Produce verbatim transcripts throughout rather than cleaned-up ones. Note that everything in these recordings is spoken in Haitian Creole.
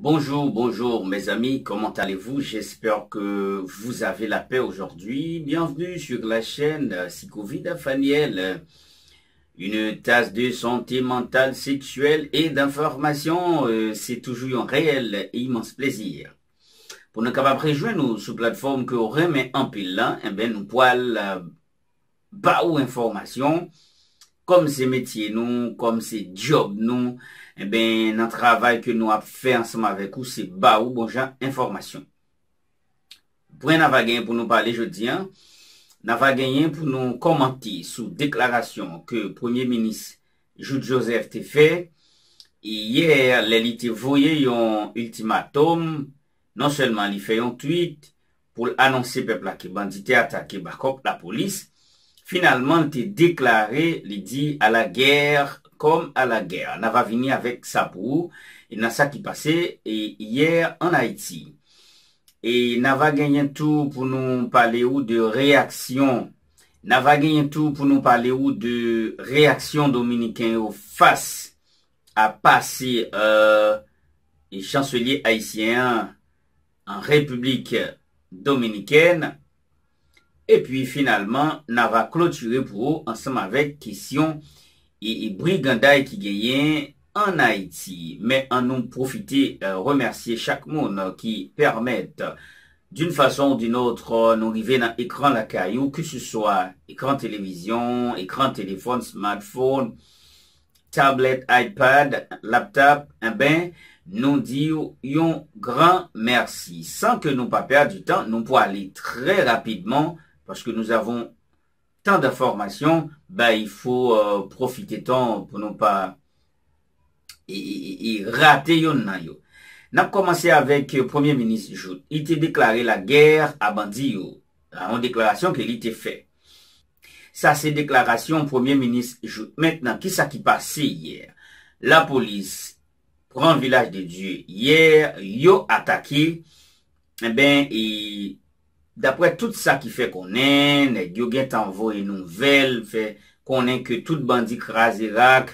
Bonjour, bonjour mes amis, comment allez-vous? J'espère que vous avez la paix aujourd'hui. Bienvenue sur la chaîne, euh, Psycho Vida Faniel, euh, une tasse de santé mentale, sexuelle et d'information. Euh, c'est toujours un réel et immense plaisir. Pou nou kapab rejwenn ou sou platfòm ke w renmen anpil lan, enben nou pwal, euh, ba ou enfòmasyon, kòm se metye nou, kòm se djòb nou, enben, nan travay ke nou ap fè ansanm avèk ou, se ba ou bon jan enfòmasyon. Pwen n a va genyen pou nou pale jodi a, n a va genyen pou nou kòmante sou deklarasyon ke Premye Minis Jouthe Joseph te fè yè, lè li te voye yon iltimatòm. Non sèlman li fè yon tweet pou l anonse pèp la ke bandi te atake bakòp lapolis, finalman l te deklare, li di, à la guerre comme à la guerre. N a va vini avèk sa pou ou, e nan sa ki pase, e, yè ann Ayiti. E n a va genyen tou pou nou pale ou de reyaksyon. N a va genyen tou pou nou pale ou de reyaksyon dominiken yo fas a pase, euh, e chanselye ayisyen an an Repiblik Dominikèn. Epi finalman, n a va klotire pou ou ansanm avèk kesyon e, e briganday ki genyen ann Ayiti. Men ann nou pwofite, euh, remèsye chak moun ki pèmèt d'une façon ou d'une autre, nou rive nan ekran lakay ou, ke se swa ekran televizyon, ekran telefòn, smartphone, tablet, iPad, laptop, enben, nou di w yon gran mèsi. San ke nou pa pèdi tan, nou pwale trè rapidman, paske nous avons tant d'informations, ben, il faut, euh, profite tan pou nou pa e, e, e, e rate yonn nan yo. N ap kòmanse avèk, euh, Premye Minis Jouthe. Li te deklare lagè a bandi yo. Yon deklarasyon ke li te fè. Sa se deklarasyon Premye Minis Jouthe. Mentnan, kisa ki pase yè? Lapolis pran Vilaj de Dye yè, yo atake. Enben, e, daprè tout sa ki fè konnen, nèg yo gentan voye nouvèl, fè konnen ke tout bandi kraze rak,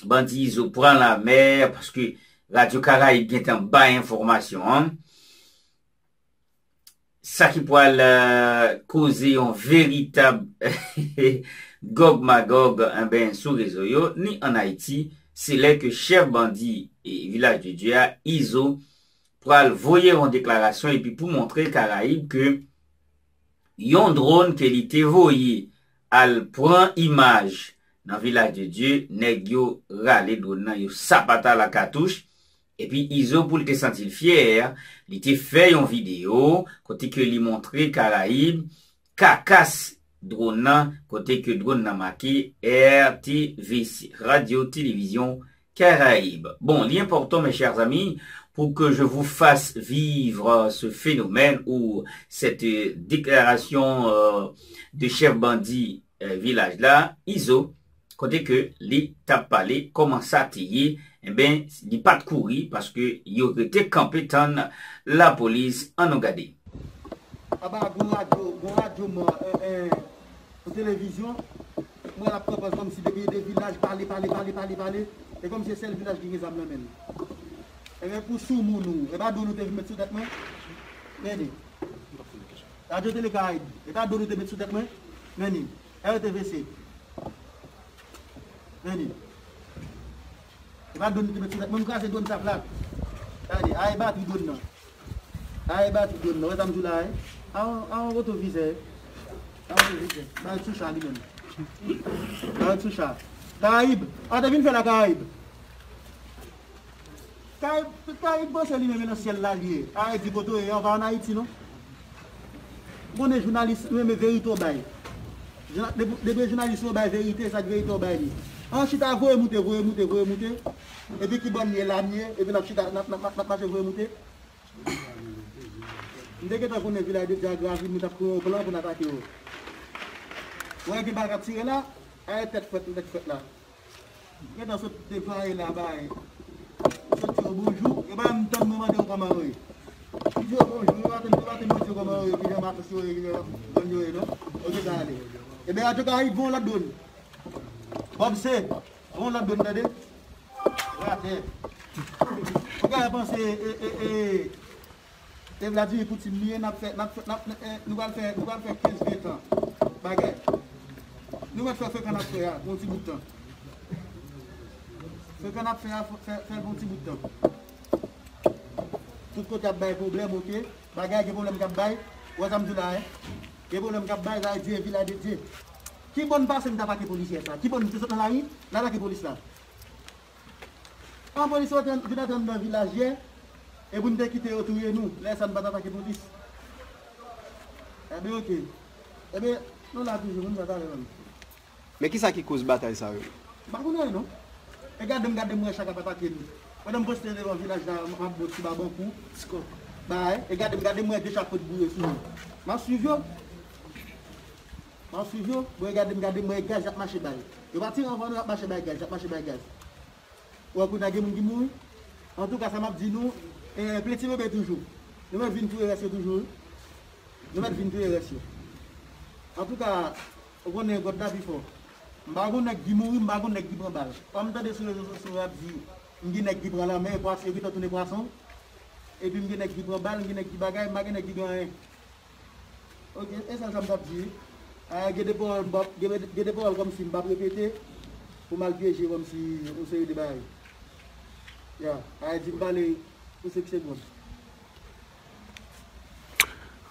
bandi Izo pran lamè, paske Radyo Karayib gentan bay enfòmasyon an. Sa ki pral, euh, koze yon veritab Gòg Magòg, enben, sou rezo yo, ni ann Ayiti, se lè ke chèf bandi e Vilaj de Dye a, Izo, pral voye yon deklarasyon epi pou montre Karayib ke yon dwòn ke li te voye al pran imaj nan Vilaj de Dye, nèg yo rale dwòn nan, yo sapata l a katouch, epi Izo, pou l te santi l fyè, li te fè yon videyo kote ke li montre Karayib kakas dwòn nan, kote ke dwòn nan make R T V C, Radio Télévision Caraïbes. Bon, li enpòtan, mes chers amis, pour que je vous fasse vivre ce phénomène ou cette, euh, déclaration, euh, de chèf bandi, euh, vilaj la, Izo, kote ke li t ap pale, kòman sa te ye, enben, li pa t kouri, paske yo rete kanpe tann lapolis. Ann nou gade. Aba, gon radyo, gon radyo mò, e, e, yon televizyon, mwen l ap pran pòz kòmsi depi de vilaj pale, pale, pale, pale, pale, e kòmsi se sèl vilaj ki gen zam nan men l. Enben, pou soumoun ou, e pa dwòn ou te vin met sou tèt mwen? Men li. Radyo Tele Karayib, e pa dwòn ou te met sou tèt mwen? Men li. R T V C. Men li. E pa dwòn ou te met sou tèt mwen, m kraze dwòn sa plat. Gade, a e batri dwòn nan. A e batri dwòn nan. Wè sa m di w la, e? A yon, a yon retovizè. A yon retovizè. Ba l sou cha li menm. Ba l sou cha. Karayib. A te vin fè la Karayib. Karayib, Karayib panse li menm e nan syèl la li ye. Karayib di kote w ye, an pa ann Ayiti non. Konnen jounalis renmen verite w bay. Jounalis, depi, depi jounalis yo bay verite, sa k verite w bay li. An chita voye moute, voye moute, voye moute. Epi ki bò m ye, la m ye, epi n ap chita, n ap, n ap, n ap, n ap mache voye moute. M te gentan konnen Vilaj de Dye a gravi, m t ap kreye yon plan pou n atake yo. Wè gen bal k ap tire la, a e tèt frèt, tèt frèt la. Gentan sot deplwaye la bay. Sot di yo bonjou, yo pa menm tann mwen mande yo kòman yo ye. Li di yo bonjou, yo pa te, yo pa te mande yo kòman yo ye, kijan matos yo ye, kijan zòn yo ye non. Oke, sa ale. Ebyen, atouka, li bon lòt dwòn. Bob se, bon lòt dwòn, tande. Ratè. Gade panse e, e, e, e Vladimir Poutine li ye, n ap fè, n ap fè, n ap, e, nou pral fè, nou pral fè kenz ven tan bagay. Nou mèt fè frekan n ap fè a pou yon ti bout tan. Frekan n ap fè a, fè, fè l pou yon ti bout tan. Tout kote ap bay pwoblèm, oke. Bagay gen pwoblèm k ap bay. Wè sa m di w la, e? Gen pwoblèm k ap bay, sa vle di e vilaj de Dye. Ki bò n pase n t atake polisye sa? Ki bò n te sot nan lari, n atake polis la? An polis yo vin atrann nan vilaj yè, e pou n te kite yo touye nou, lè sa n pa t atake polis. Ebyen, oke. Ebyen, nou la toujou, moun sa talè menm. Men kisa ki koz batay sa yo? M pa konn anyen non. E gade m, gade m wè chak ap atake nou. Pandan m poste devan vilaj la, m ap bon ti babankou, ti kòk. Bay, e gade m, gade m wè de chak pot boure sou nou. M ap swiv yo. M ap swiv yo. Bon, e gade m, gade m wè gaz y ap mache bay. Yo pa tire anvan nou, y ap mache bay gaz, y ap mache bay gaz. Ou wè kounye a gen moun ki mouri? Antouka, sa m ap di nou, e, plenti bebe toujou. Nou mèt vin touye rès yo toujou, wi. Nou mèt vin touye rès yo. Antouka, ou konnen God la pi fò. M pa gon nèg ki mouri, m pa gon nèg ki pran bal. Kòm m tande sou rezo sosyo yo ap di, m gen nèg ki pran lanmè, pwas-, yo gentan tounen pwason. Epi m gen nèg ki pran bal, m gen nèg ki bagay, m pa gen nèg ki gen anyen. Ok, e sèl sa m t ap di. A, gen de pawòl m p ap, gen, gen de pawòl kòmsi m p ap repete pou m al pyeje kòmsi yon seri de bagay. Ya, a, di m pale pou senk segonn.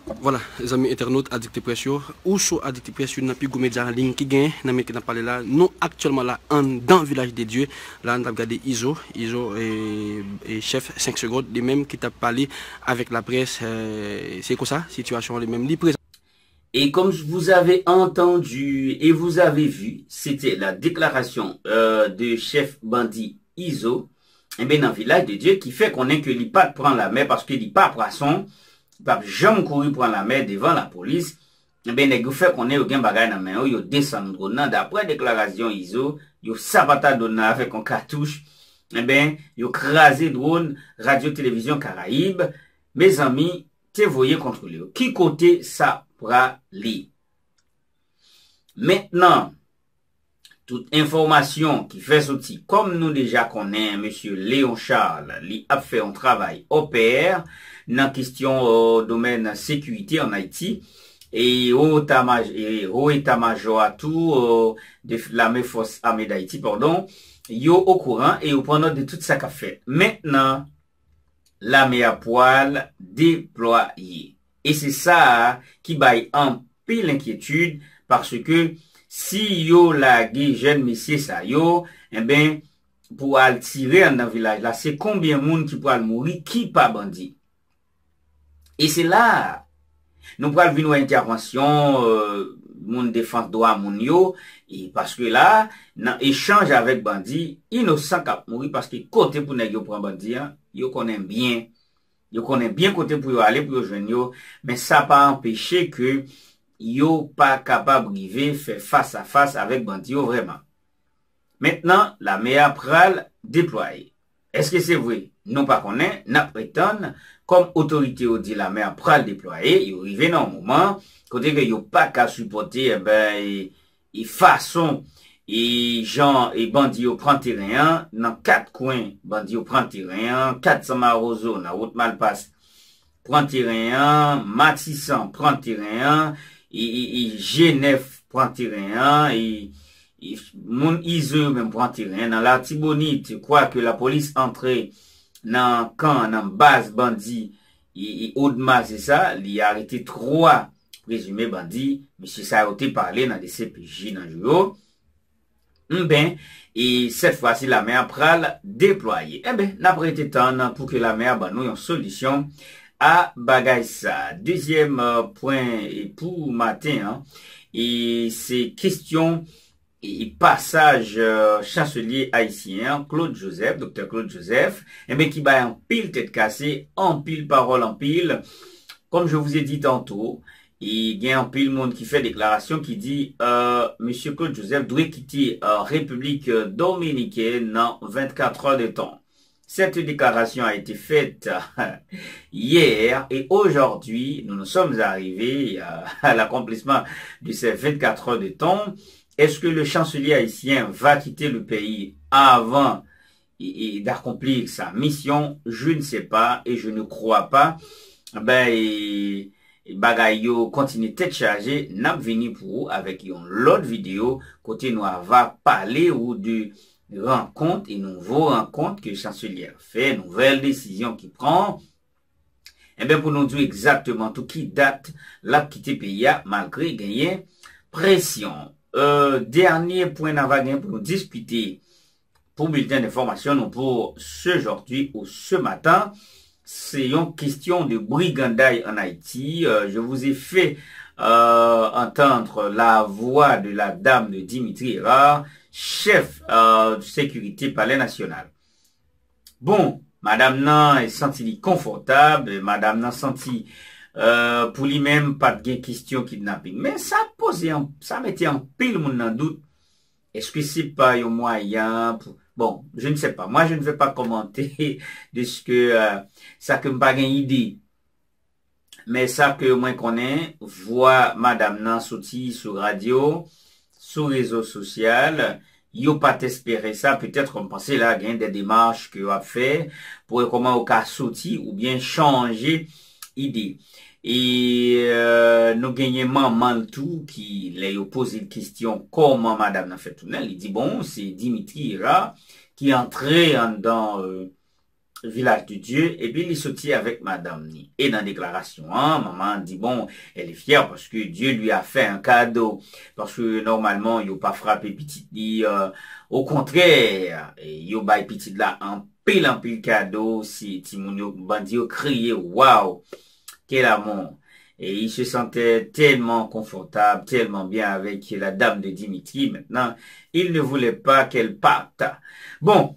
Vwala, zanmi entènot Adikte Près yo, ou sou Adikte Près, youn nan pi gwo medya an liy ki genyen nan men ke n ap pale la. Nou aktyèlman la anndan Vilaj de Dye. La, n ap gade Izo, Izo, e, e chèf senk segonn, li menm ki t ap pale avèk laprès, e, se konsa, sitiyasyon an li menm, li prezan. Et comme vous avez entendu et vous avez vu, c'était la déclaration, euh, de chef bandi Izo, enben, nan Vilaj de Dye, ki fè konnen ke li pa t pran lamè paske li pa pwason, li p ap janm kouri pran lamè devan lapolis. Enben, nèg yo fè konnen yo gen bagay nan men yo, yo desann dwòn nan. Daprè deklarasyon Izo, yo sapata dwòn nan avèk yon katouch. Enben, yo kraze dwòn Radyo Televizyon Karayib. Mezanmi, te voye kont li yo. Ki kote sa prale? Mentnan, tout enfòmasyon ki fè soti, kòm nou deja konnen, mesye Léon Charles, li ap fè yon travay opè nan kesyon, euh, domèn sekirite ann Ayiti, e wo eta maj-, e wo eta majò a tou, euh, de f-, lame fòs ame d Ayiti, padon, yo okouran e yo pran nòt de tout sa k ap fèt. Mentnan, lame a pwal deplwaye. E se sa a ki bay anpil enkyetid, paske si yo lage jèn mesye sa yo, enben, pou al tire anndan vilaj la, se konbyen moun ki pral mouri ki pa bandi? E se la a nou pral vin wè entèvansyon, euh, moun defans dwa moun yo, e paske la, nan echanj avèk bandi, inosan k ap mouri, paske kote pou nèg yo pran bandi an, yo konnen byen. Yo konnen byen kote pou yo ale, pou yo jwenn yo, men sa pa anpeche ke yo pa kapab rive fè fas a fas avèk bandi yo vrèman. Mentnan, lame a pral deplwaye. Èske se vre? Nou pa konnen, n ap ret tann. Kòm otorite yo di lame a pral deplwaye, yo rive nan yon moman kote ke yo pa ka sipòte, enben, e, e fason, e jan, e bandi yo pran teren an, nan kat kwen bandi yo pran teren an, kat san Mawozo, nan wout Malpas, pran teren an, Matisan pran teren an, e, e, e Jenèf pran teren an, e, e moun Izo yo menm pran teren an. Nan Latibonit, kwake lapolis antre nan kan, nan baz bandi, e, e Odma, se sa, li arete twa prezime bandi, mesye sa yo te pale nan D C P J nan jou yo. Enben, e sèt fwa si lame a pral deplwaye. Enben, n ap rete tann pou ke lame a ban nou yon solisyon a bagay sa. Dezyèm, euh, pwen, e pou maten an, e se kesyon, e pasaj, euh, chanselye ayisyen an, Claude Joseph, doktè Claude Joseph, enben, ki bay anpil tèt kase, anpil pawòl, anpil. Comme je vous ai dit tantôt, e gen anpil moun ki fè deklarasyon ki di, euh, mesye Claude Joseph dwe kite, euh, Repiblik, euh, Dominikèn nan vennkat è de tan. Cette déclaration a été faite hier et aujourd'hui, nous nous sommes arrivés à, à l'accomplissement de ces vingt-quatre heures de temps. Est-ce que le chancelier haïtien va quitter le pays avant et, et d'accomplir sa mission, je ne sais pas et je ne crois pas. Ben, e, e bagay yo kontinye tèt chaje, n ap vini pou ou avèk yon lòt videyo kote nou ava pale ou de rankont e nouvo rankont ke chanselyè fè, nouvèl desizyon ki pran. Enben, pou nou di w egzakteman tou ki dat l ap kite peyi a, malgre genyen presyon. Euh, dènye pwen n ava gen pou nou diskite pou bilten enfòmasyon nou pou se jòdi ou se matan, se yon kesyon de briganday an Ayiti. Euh, je vous ai fait, euh, entendre la voix de la dame de Dimitri Hérard, chèf, euh, sekirite Palè Nasyonal. Bon, madanm nan santi li konfòtab, madanm nan santi, euh, pou li menm pa t gen kesyon kidnaping. Men sa poze, an- sa mete anpil moun nan dout. Èske se pa yon mwayen pou, bon, je ne sais pas. Moi, je ne vais pas commenter de ce que, euh, sa ke m pa gen ide. Men sa ke mwen konnen, vwa madanm nan soti sou radyo, sou rezo sosyal, yo pa t espere sa. Petèt, m panse la, gen de demach ke yo ap fè pou wè kòman yo ka soti oubyen chanje ide. E, euh, nou genyen manman l tou ki, lè yo poze l kesyon kòman madanm nan fè tounen, li di, bon, se Dimitri Hérard ki antre anndan, euh, Village de Dieu, epi li soti avèk madanm ni. E nan deklarasyon an, manman an di, bon, elle est fière parce que Dieu lui a fait un cadeau. Paske nòmalman, yo pa frape pitit li, euh, okontrè, e yo bay pitit la anpil, anpil kado. Si timoun yo, bandi yo kriye, waw, quel amour! Et il se sentait tellement confortable, tellement bien avec la dame de Dimitri. Maintenant, il ne voulait pas qu'elle parte. Bon,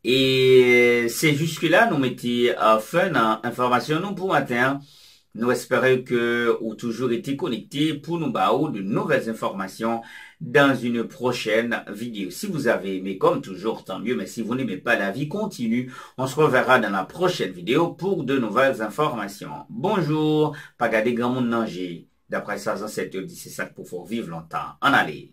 e se jiske la nou mete, euh, fen nan enfòmasyon nou pou maten an. Nou espere ke ou toujou rete konekte pou nou ba ou de nouvelles informations dans une prochaine vidéo. Si vous avez aimé, comme toujours, tant mieux, mais si vous n'aimez pas, la vie continue. On se reverra dans la prochaine vidéo pour de nouvelles informations. Bonjou, pa gade granmoun nan je. Daprè sa zansèt yo di, se sa k pou fè w viv lontan. Ann ale.